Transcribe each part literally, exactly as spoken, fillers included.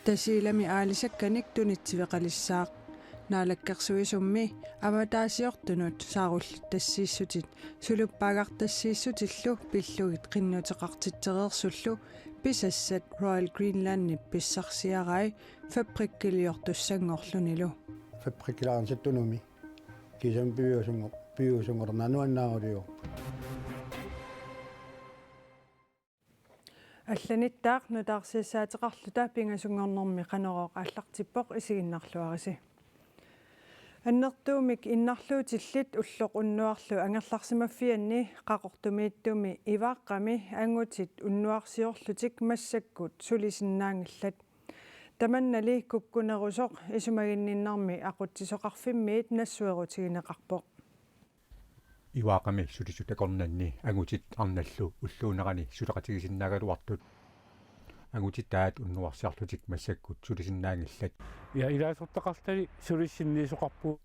Tasiilami aalisakkanik tunitsiveqalissaaq. Naalakkersuisummi avataasiortunut saarullittassiissutit suluppaagartassiissutillu pillugit qinnuteqartitsereersullu pisassat Royal Greenlandip pissarsiarai fabrikkiliortussanngorlunilu. Fabrikkilaarnittunumi kiisami piviusunngor-, piviusunngornaa nuannaaruliorput. Allanittaaq nutaarsiassaateqarluta pingasunngornermi Qanorooq aallartippoq, isiginnaarluarisi. Annertuumik innarluutillit ulloq unnuarlu angerlarsimaffianni Qaqortumiittumi Ivaaqqami angutit unnuarsiorlutik massakkut sulisinnaanngillat. Tamannali kukkunerusoq Isumaginninnermi Aqutsisoqarfimmiit nassuerutigineqarpoq. Ivaaqqami sulisut akornanni angutit arnallu ulluunerani suleqatigisinnaagaluartut. Angutitaat unnuarsiorlutik massakkut sulisinnaanngillat. Ja, ilaasortaqartali sulissinniisoqarpugut.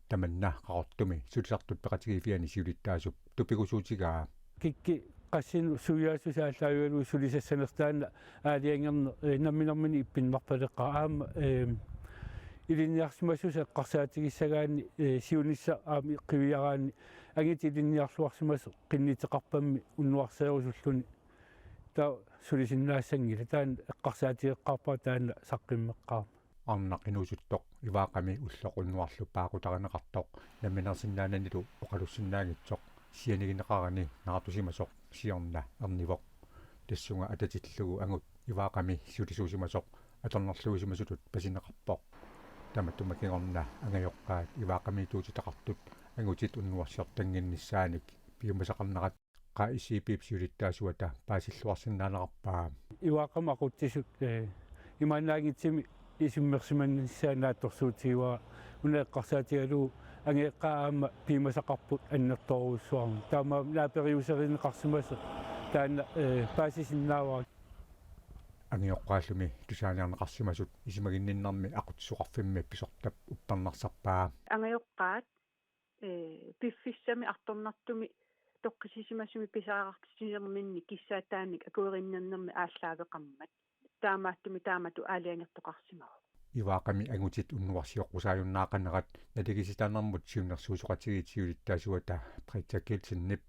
Tamanna Qaqortumi sulisartut peqatigiiffianni siulittaasup tupigusuutigaa. Kikki qassinik suiaassuseq aallaavigalugu sulisassanersoq taanna aalajangerneq, eh, namminermini ippinnarpaleqqaaq aamma, eh, ilinniarsimasusaq eqqarsaatigissagaanni, eh, siunissaq aamma qiviaraanni angutit ilinniarluarsimasut qinnuteqarpammi unnuarseerusulluni taava sulisinnaassanngilaq, taanna eqqarsaatigeqqaarpara taanna saqqummeqqaarmat. Arnaq inuusuttoq Ivaaqqami ulloq unnuarlu paaqutarineqartoq namminersinnaananilu oqalussinnaanngitsoq sianigineqarani naartusimasoq siorna ernivoq. Tassunga atatillugu angut Ivaaqqami sulisuusimasoq atornerluisimasutut pasineqarpoq. Tamatuma kingorna angajoqqaat Ivaaqqamiittuuteqartut angutit unnuarsiortannginnissaannik piumasaqarnerat Q I C P-p siulittaasuata paasilluarsinnaanerarpaa. Ivaaqqami aqutsisut, eh, imaannaanngitsumik isummersimanissaat naatsorsuutigivara, una eqqarsaatigalugu angajoqqaat aamma piumasaqarput annertoorujussuarmik. Taamaammat naaperiuserineqarsimasoq taanna, eh, paasisinnaavara. Angajoqqaallumi tusaaniarneqarsimasut Isumaginninnermi Aqutsisoqarfimmi pisortap uppernarsarpaa. Angajoqqaat, eh, piffissami artornartumi toqqissisimasumi pisariaqartitsinerminni kissaataannik akuerinninnermi aallaaveqarmat. Taamaattumik taamatut aalajangertoqarsimavoq. Ivaaqqami angutit unnuarsioqqusaajunnaaqqanerat naligiissitaanermut siunnersuisoqatigiit siulittaasuata Britta Kielsenip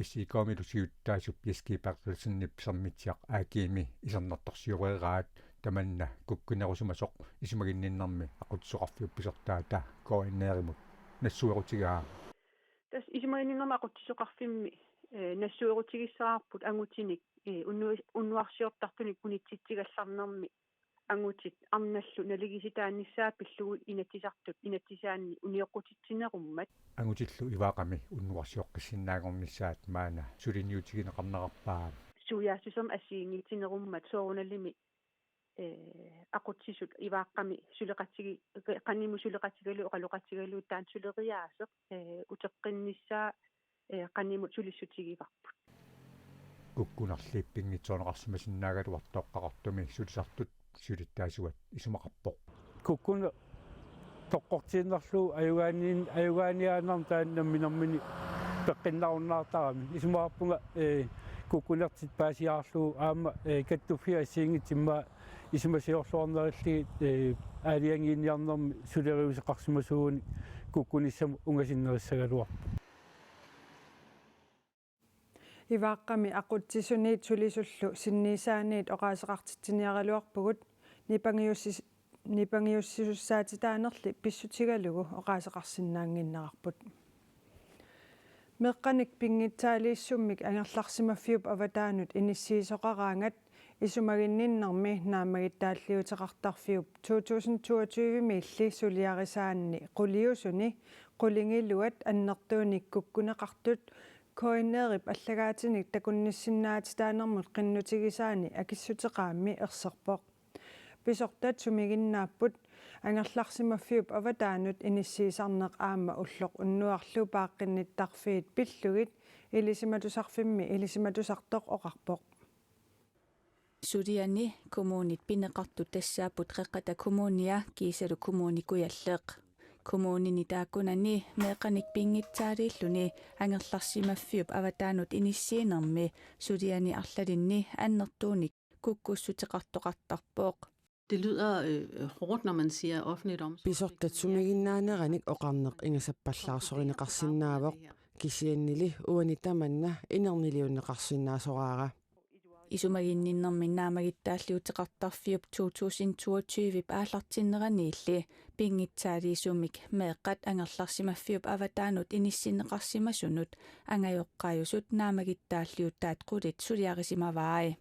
S I K-milu siulittaasup Jess G Berthelsenip Sermitsiaq A G-mi isernertorsioreeraat tamanna kukkunerusimasoq Isumaginninnermi Aqutsisoqarfiup pisortaata K N R-imut nassuerutigaa. Tassa Isumaginninnermi Aqutsisoqarfimmi, eh, nassuerutigissavarput angutinik, eh, unnu-, unnuarsiortartunik unitsitsigallarnermi angutit arnallu naligiissitaanissaat pillugu Inatsisartut inatsisaanni unioqqutitsinerummat. Angutillu Ivaaqqami unnuarsioqqissinnaanngornissaat maanna suliniutigineqarnerarpaa. Suiaassusermik assigiinngitsunerummat soorunalimi, eh, aqutsisut Ivaaqqami suleqatigi-, qanimut suleqatigalugu oqaloqatigalugu taanna suleriaaseq, eh, uteqqinnissaa, eh, qanimut sulissutigivarput. Kukkunerli pinngitsoorneqarsimasinnaagaluartoq Qaqortumi sulisartut siulittaasuat isumaqarpoq. Kukkuneq toqqortiinnarlugu ajugaaniin-, ajugaaniaannarmat taanna namminermini peqqinnarunnaartarami. Isumaqarpunga, eh, kukkunertit paasiarlugu aamma, eh, kattuffiit assigiinngitsut immaqa isumasioorluarnerillugit, eh, aalajangiiniarnermi suleriuseqarsimasuugunik kukkunissamut ungasinnerissagaluarpoq. Ivaaqqami aqutsisuniit sulisullu sinniisaaniit oqaaseqartitsiniaraluarpugut nipangiussis-, nipangiussisussaatitaanerli pissutigalugu oqaaseqarsinnaannginnerarput. Meeqqanik pinngitsaaliissummik angerlarsimaffiup avataanut inissiisoqaraangat Isumaginninnermi naammagittaalliuteqartarfiup to tusind toogtyve-miilli suliarisaanni quliusuni qulingiluat annertuunik kukkuneqartut K N R-ip allagaatinik takunnissinnaatitaanermut qinnutigisaani akissuteqaammi erserpoq. Pisortat sumiginnaapput angerlarsimaffiup avataanut inissiisarneq aamma ulloq unnuarlu paaqqinnittarfiit pillugit Ilisimatusarfimmi ilisimatusartoq oqarpoq. Suliani kommunit pineqartut tassaapput Qeqqata Kommunia kiisalu Kommune Kujalleq. Kommunini taakkunani meeqqanik pinngitsaaliilluni angerlarsimaffiup avataanut inissiinermi suliani arlalinni annertuunik kukkussuteqartoqartarpoq. Det lyder øh, hårdt, når man siger offentligt omsorg. Pisortat sumiginnaaneranik oqarneq ingasappallaarsorinneqarsinnaavoq, kisiannili uani tamanna inerniliunneqarsinnaasoraara. Isumaginninnermi naammagittaalliuteqartarfiup to tusind toogtyve aallartinneraniilli pinngitsaaliisumik meeqqat angerlarsimaffiup avataanut inissinneqarsimasunut angajoqqaajusut naammagittaalliutaat qulit suliarisimavai.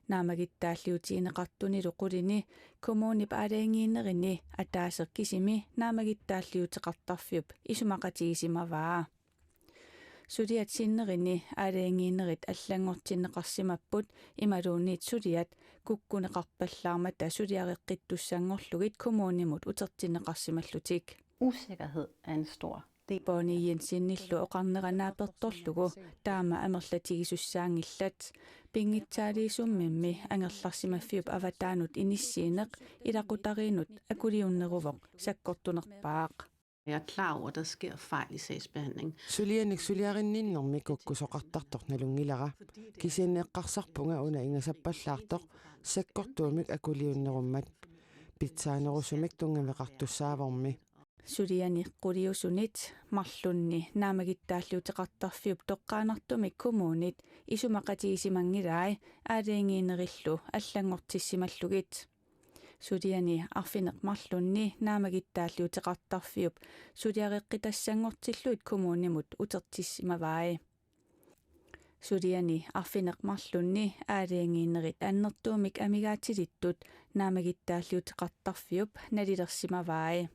Naammagittaalliutigineqartunillu qulini kommunip aalajangiinerini ataaseq kisimi naammagittaalliuteqartarfiup isumaqatigisimavaa. Suliat sinnerini aalajangiinerit allanngortinneqarsimapput imaluunniit suliat kukkuneqarpallaarmata suliareqqittussanngorlugit kommunimut utertinneqarsimallutik. Usikkerhed er en stor del. Bonnie Jensenillu oqarnera naapertorlugu taama amerlatigisussaanngillat. Pinngitsaaliisummimmi angerlarsimaffiup avataanut inissiineq ilaqutariinnut akuliunneruvoq sakkortunerpaaq. Jeg er klar over, at der sker fejl i sagsbehandlingen. Sulianik suliarinninnermi kukkusoqartartoq nalunngilara. Kisianni eqqarsarpunga una ingasappallaartoq sakkortuumik akuliunnerummat. Pitsaanerusumik tunngaveqartussaavormi. Suliani quliusunit marlunni naammagittaalliuteqartarfiup toqqaannartumik kommunit isumaqatigisimanngilai aalajangiinerillu allanngortissimallugit. Suliani arfineq-marlunni naammagittaalliuteqartarfiup suliareqqitassanngortillugit kommunimut utertissimavai. Suliani arfineq-marlunni aalajangiinerit annertuumik amigaatilittut naammagittaalliuteqartarfiup nalilersimavai.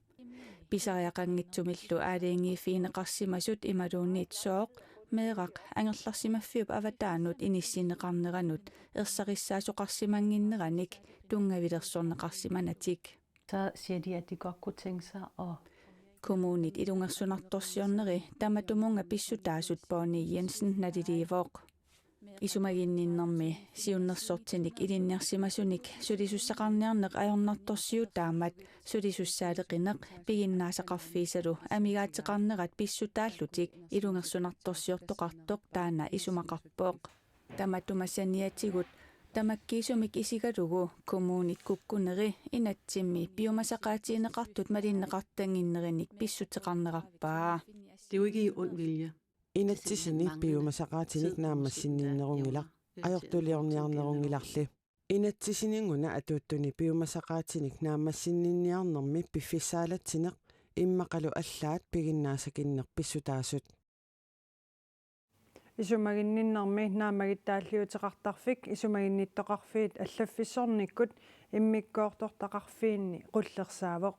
Pisariaqanngitsumillu aalajangiiffigineqarsimasut imaluunniit sooq meeraq angerlarsimaffiup avataanut inissinneqarneranut ersarissaasoqarsimannginneranik tunngavilersorneqarsimanatik. Så siger de, at de godt kunne tænke sig at... Kommunit ilungersunartorsiorneri tamatumunnga pissutaasut Bonnie Jensen naliliivoq. Isumaginninnermi siunnersortinik ilinniarsimasunik sulisussaqarniarneq ajornartorsiutaammat sulisussaaleqineq piginnaasaqarfiisalu amigaateqarnerat pissutaallutik ilungersunartorsiortoqartoq taanna isumaqarpoq. Tamatuma saniatigut tamakkiisumik isigalugu kommunit kukkuneri inatsimmi piumasaqaatigineqartut malinneqartannginnerinik pissuteqarnerarpaa. Det er jo ikke i ond vilje. Inatsisini piumasaqaatinik naammassinninnerunngilaq, ajortuliorniarnerunngilarli. Inatsisininnguuna atuuttuni piumasaqaatinik naammassinninniarnermi piffissaalatsineq immaqalu allaat piginnaasakinneq pissutaasut. Isumaginninnermi naammagittaalliuteqartarfik isumaginnittoqarfiit allaffissornikkut immikkoortortaqarfiinni qullersaavoq.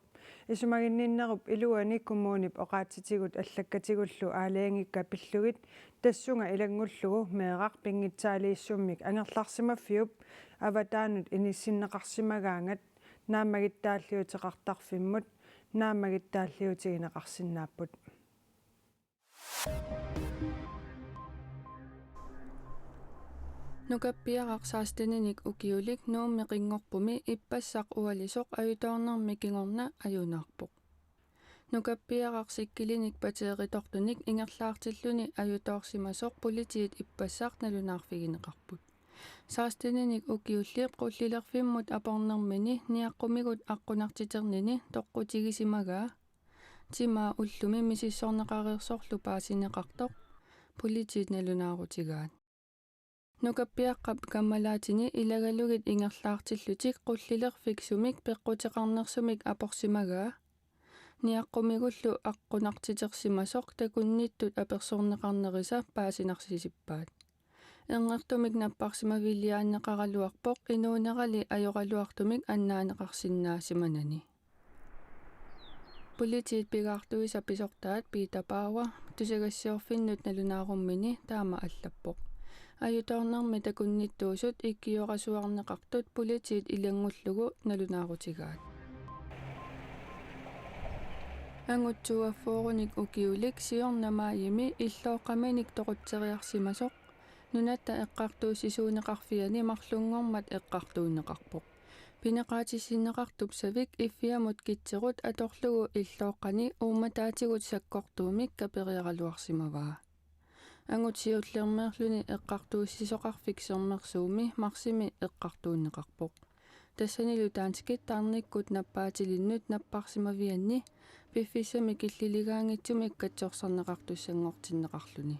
Isumaginninnerup iluani kommunip oqaatsitigut allakkatigullu aalajangikka pillugit tassunga ilanngullugu meeraq pinngitsaaliissummik angerlarsimaffiup avataanut inissinneqarsimagaangat naammagittaalliuteqartarfimmut naammagittaalliutigineqarsinnaapput. Nukappiaraq seksteninik ukiulik Nuummi Qinngorpumi ippassaq ualisoq ajutoornermi kingorna ajunaarpoq. Nukappiaraq sikkilinik pateeritortunik ingerlaartilluni ajutoorsimasoq politiit ippassaq nalunaarfigineqarput. Seksteninik ukiulli qullilerfimmut apornermini niaqqumigut aqqunartiternini toqqutigisimagaa timaa ullumi misissorneqareersorlu paasineqartoq politiit nalunaarutigaat. Nukappiaqqap kammalaatini ilagalugit ingerlaartillutik qullilerfik sumik peqquteqarnersumik aporsimagaa niaqqumigullu aqqunartitersimasoq takunnittut apersorneqarnerisa paasinarsisippaat. Erngertumik napparsimaviliaanneqaraluarpoq inuunerali ajoraluartumik annaaneqarsinnaasimanani. Politiit pigaartuisa pisortaat Peter Bauer tusagassiorfinnut nalunaarummini taama allappoq. Ajutoornermi takunnittuusut ikkioqasuarneqartut politiit ilanngullugu nalunaarutigaat. Angut toogfyrrenik ukiulik siorna maajimi illooqqaminik toqutseriarsimasoq Nunatta Eqqartuussisuuneqarfiani marlunngormat eqqartuunneqarpoq. Pineqaatissinneqartup savik Iffiamut Kitserut atorlugu illooqqani uummataatigut sakkortuumik kaperiaraluarsimavaa. Angut siullermeerluni eqqartuussisoqarfik Sermersuumi marsimi eqqartuunneqarpoq. Tassanilu danskit tarnikkut nappaatilinnut napparsimavianni piffissami killiligaanngitsumik katsorsarneqartussanngortinneqarluni.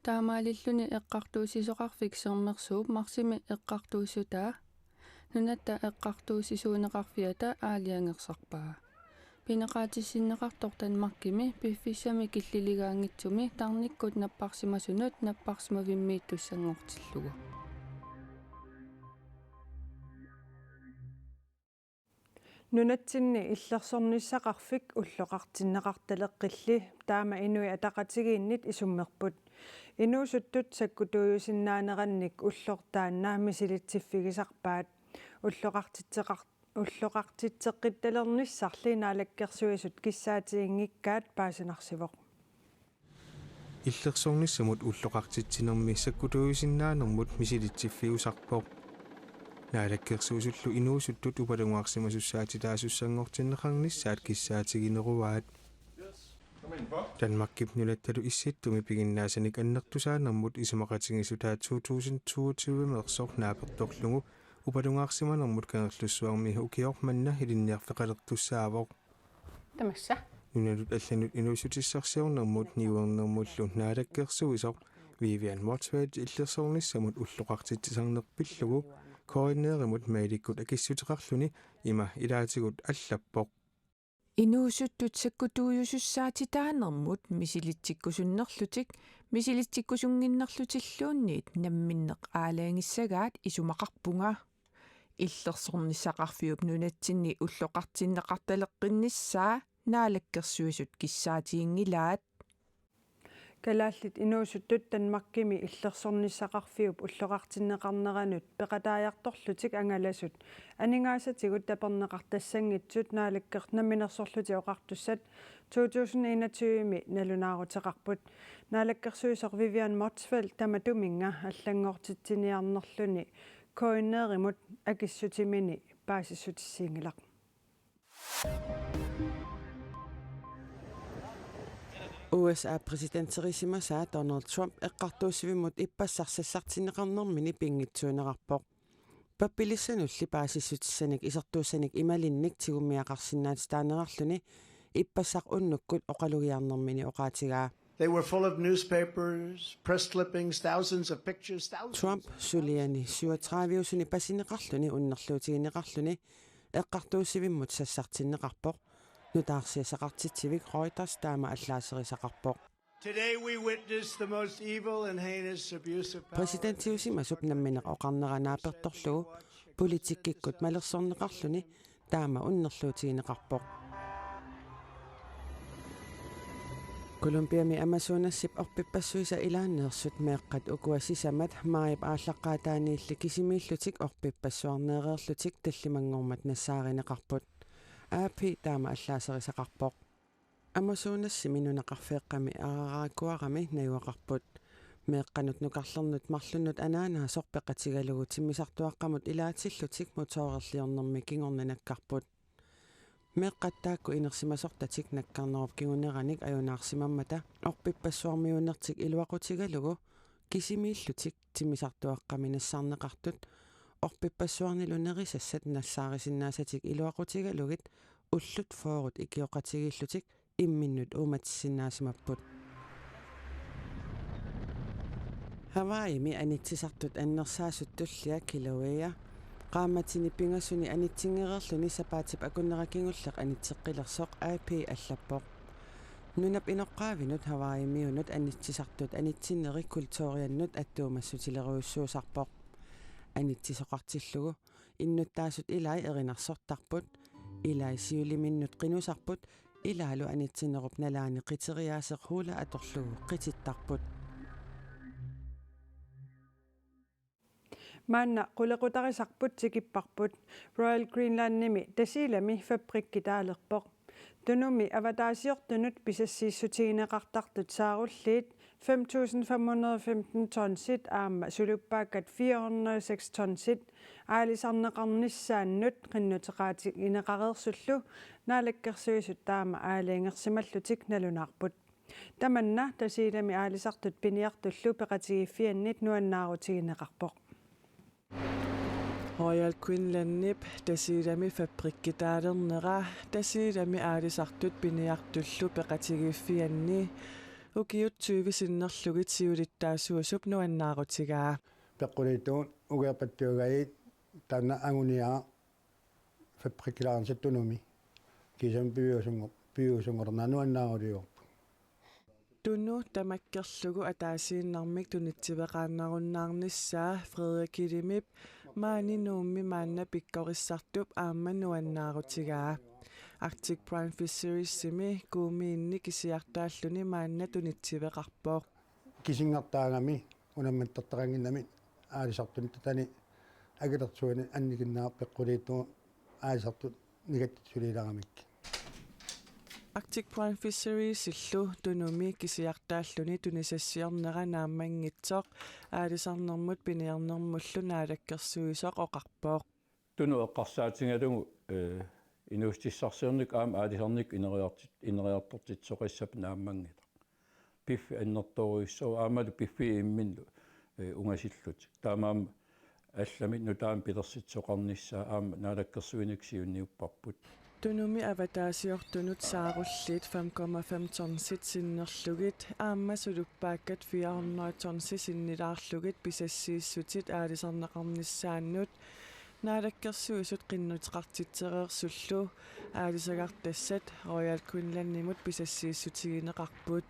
Taamaalilluni eqqartuussisoqarfik Sermersuup marsimi eqqartuussutaa Nunatta Eqqartuussisuuneqarfiata aalajangersarpaa. Pineqaatissinneqartoq Danmarkimi piffissami killiligaanngitsumi tarnikkut napparsimasunut napparsimavimmiittussanngortillugu. Nunatsinni illersornissaqarfik ulloqartinneqartaleqqilli taama Inuit Ataqatigiinnit isummerput. Inuusuttut sakkutuujusinnaanerannik ulloq taanna misilitsiffigisarpaat. Ulloqartitseqar-, ulloqartitseqqittalernissalli Naalakkersuisut kissaatiginngikkaat paasinarsivoq. Illersornissamut ulloqartitsinermi sakkutuujusinnaanermut misilitsiffiusarpoq. Naalakkersuisullu inuusuttut upalungaarsimasussaatitaasussanngortinneqarnissaat kissaatigineruaat. Danmarkip Nunattalu Issittumi piginnaasanik annertusaanermut isumaqatigiissutaat to tusind toogtyve-meersoq naapertorlugu upalungaarsimanermut Kangerlussuarmi ukioq manna ilinniarfeqalertussaavoq. Tamassa. Nunanut allanut inuussutissarsiornermut niuernermullu naalakkersuisoq Vivian Motzfeldt illersornissamut ulloqartitsisarneq pillugu K N R-imut mailikkut akissuteqarluni ima ilaatigut allappoq. Inuusuttut sakkutuujusussaatitaanermut misilitsikkusunnerlutik, misilitsikkusunnginnerlutilluunniit namminneq aalajangissagaat isumaqarpunga. Illersornissaqarfiup nunatsinni ulloqartinneqartaleqqinnissaa Naalakkersuisut kissaatiginngilaat. Kalaallit inuusuttut Danmarkimi illersornissaqarfiup ulloqartinneqarneranut peqataajartorlutik angalasut aningaasatigut taperneqartassanngitsut naalakker-, Namminersorlutik Oqartussat to tusind enogtyve-mi nalunaaruteqarput. Naalakkersuisoq Vivian Motzfeldt tamatuminnga allanngortitsiniarnerluni K N R-imut akissutimini paasissutissiinngilaq. U S A præsidenterisimasaa Donald Trump eqqartuussivimmut ippassaq sassartinneqarnermini pinngitsuunerarpoq. Pappilissanulli paasissutissanik isertuussanik imalinnik tigummiaqarsinnaatitaanerarluni ippassaq unnukkut oqalugiarnermini oqaatigaa. They were full of newspapers, press clippings, thousands of pictures, thousands. Trump suliani syvogtredive-usuni pasineqarluni unnerluutigineqarluni eqqartuussivimmut sassartinneqarpoq. Nutaarsiassaqartitsivik Reuters taama allaaserisaqarpoq. Today we witness the most evil and heinous abuse of power. Præsidentiusimasup nammineq oqarnera naapertorlugu politikkikkut malersorneqarluni taama unnerluutigineqarpoq. Colombiami Amazonasip orpippassuisa ilaanneersut meeqqat ukua sisamat maajip aallaqqaataaniilli kisimiillutik orpippassuarneereerlutik tallimanngormat nassaarineqarput. A P taama allaaserisaqarpoq. Amazonasimi nunaqarfeeqqami Araraquarami najugaqarput. Meeqqanut nukarlernut marlunnut anaanaasoq peqatigalugu timmisartuaqqamut ilaatillutik motoorerliornermi kingorna nakkarput. Meeqqat taakku inersimasortatik nakkarnerup kinguneranik ajunaarsimammata orpippassuarmiuunertik iluaqutigalugu kisimiillutik timmisartuaqqami nassarneqartut orpippassuarnilu nerisassat nassaarisinnaasatik iluaqutigalugit ullut fyrre ikioqatigiillutik imminnut uumatissinnaasimapput. Hawaiimi anitsisartut annersaasut tullia Kilauea qaammatini pingasuni anitsinngereerluni sapaatip akunnera kingulleq anitseqqilersoq A P allappoq. Nunap inoqqaavinut Hawaiimiunut anitsisartut anitsinneri kulturiannut attuumassutilerujussuusarpoq. Anitsisoqartillugu innuttaasut ilai erinarsortarput, ilai siuliminnut qinusarput, ilaalu anitsinnerup nalaani qiteriaaseq hula atorlugu qitittarput. Maanna qulequtarisarput tikipparput. Royal Greenlandimi Tasiilami fabrikki taalerpoq. Tunumi avataasiortunut pisassiissutigineqartartut saarulliit fem tusind fem hundrede og femten tonsit aamma suluppaakkat fire hundrede og seks tonsit aalisarneqarnissaannut qinnuteqaatigineqareersullu Naalakkersuisut taama aalajangersimallutik nalunaarput. Tamanna Tasiilami aalisartut piniartullu peqatigiiffiannit nuannaarutigineqarpoq. Royal Greenlandip Tasiilami fabrikkitaalernera Tasiilami aalisartut piniartullu peqatigiiffianni ukiut tyve sinnerlugit siulittaasuusup nuannaarutigaa. Peqquliittugut ugeerpattuagait taanna anguniaa fabrikkilaarnissaq Tunumi. Kiisami piviusunngor-, piviusunngornaa nuannaaruliorput. Tunu tamakkerlugu ataasiinnarmik tunitsiveqaannarunnaarnissaa Frederik Kilimip maani Nuummi maanna pikkorissartup aamma nuannaarutigaa. Arctic Prime Fisheries-imi Kuumiinni kisiartaalluni maanna tunitsiveqarpoq. Kisinngartaagami unammittartaqannginnami aalisartuni tatani akilersuani annikinneqarpoq peqquliittugut aalisartut nigattit suliilaaramikkit. Arctic Prime Fisheriesillu Tunumi kisiartaalluni tunisassiornera naammanngitsoq aalisarnermut piniarnermullu naalakkersuisoq oqarpoq. Tunu eqqarsaatigalugu, eh, inuussutissarsiornikkut aamma aalisarnikkut ineriartit-, ineriartortitsisoqassapput naammanngilaq. Piffissaq annertoorujussuuvoq aammalu piffissap imminut, eh, ungasillutik. Taamaammat allamik nutaamik pilersitsisoqarnissaa aamma naalakkersuinikkut siunniupparput. Tunumi avataasiortunut saarullit fem komma fem tonsit sinnerlugit aamma suluppaakkat fire hundrede tonsit sinnilaarlugit pisassiissutit aalisarneqarnissaannut naalakkersuisut qinnuteqartitsereersullu aalisagartassat Royal Greenlandimut pisassiissutigineqarput.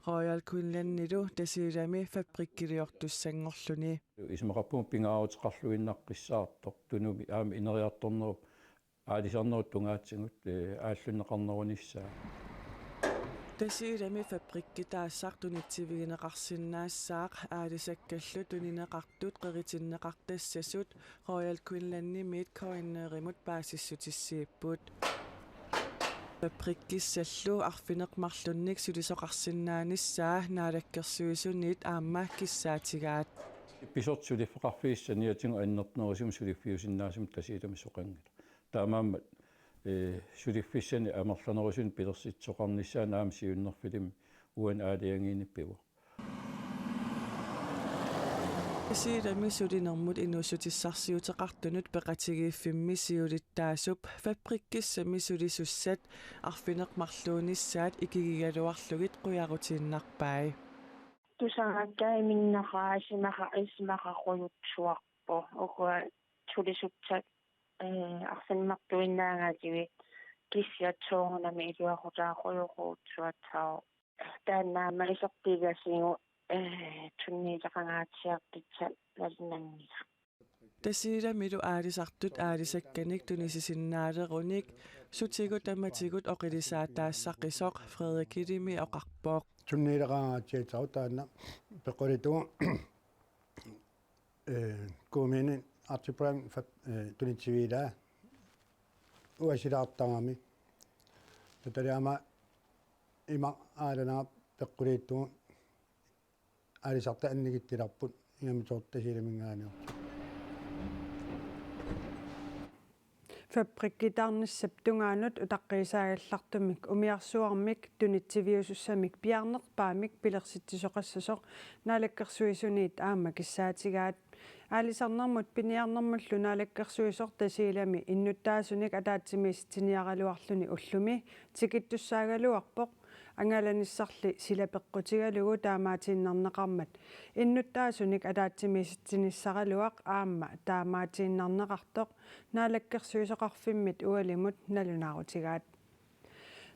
Royal Greenlandilu Tasiilami fabrikkiliortussanngorluni. Isumaqarpunga pingaaruteqarluinnaqqissaartoq Tunumi aamma ineriartornerup aalisarnerup tungaatigut, eh, aallunneqarnerunissaa. Tasiilami fabrikkitaassaq tunitsivigineqarsinnaassaaq aalisakkallu tunineqartut qeritinneqartassasut Royal Greenlandimiit K N R-imut paasissutissiipput. Fabrikkissallu arfineq-marlunnik sulisoqarsinnaanissaa naalakkersuisuniit aamma kissaatigaat. Pisortat suliffeqarfigisat saniatigut annertunerusumik suliffiusinnaasumik Tasiilami soqanngilaq. Taamaammat, eh, suliffissani amerlanerusunik pilersitsisoqarnissaanut aamma siunnerfilimmik uani aalajangiineq pivoq. Tasiilami sulinermut inuussutissarsiuteqartunut peqatigiiffimmi siulittaasup fabrikkissami sulisussat arfineq-marluunissaat ikigigaluarlugit qujarutiinnarpai. Tusagaakkaat iminnaqa isimaqa-, isimaqaqujussuarpoq ukua sulisussat, eh, arfineq-marluinnaagaatigut kisiat soorunami iluaqutaaqujussuassaagut. Taanna aamma isertipigisigut, eh, tunniuteqangaatsiartussat nalunaanngilaq. Tasiilamilu aalisartut aalisakkanik tunisisinnaaleruni sutigut tamatigut oqilisaataassaqisoq Frederik Kilimi oqarpoq. Tunniuteqangaatsiassaagut taanna peqquliittugut, eh, Kuumiini Arctic Prime fab-, eh, tunitsiviilaa uasilaartarami. Tataliama ima aalanera peqquliittugut aalisartut annikitsulerput ingammik soorlu Tasiilaminngaanniit. Fabrikkitaarnissap tungaanut utaqqiisaagallartumik umiarsuarmik tunitsiviusussamik piaarnerpaamik pilersitsisoqassasoq naalakkersuisuniit aamma kissaatigaat. Aalisarnermut piniarnermullu naalakkersuisoq Tasiilami innuttaasunik ataatsimiisitsiniaraluarluni ullumi tikittussaagaluarpoq. Angalanissarli sila peqqutigalugu taamaatiinnarneqarmat innuttaasunik ataatsimiisitsinissaraluaq aamma taamaatiinnarneqartoq Naalakkersuisoqarfimmit ualimut nalunaarutigaat.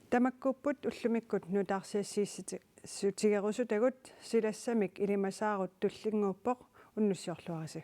Tamakkuupput ullumikkut nutaarsiassiissutigerusutagut, silassamik ilimasaarut tullinnguuppoq, unnussiorluarisi.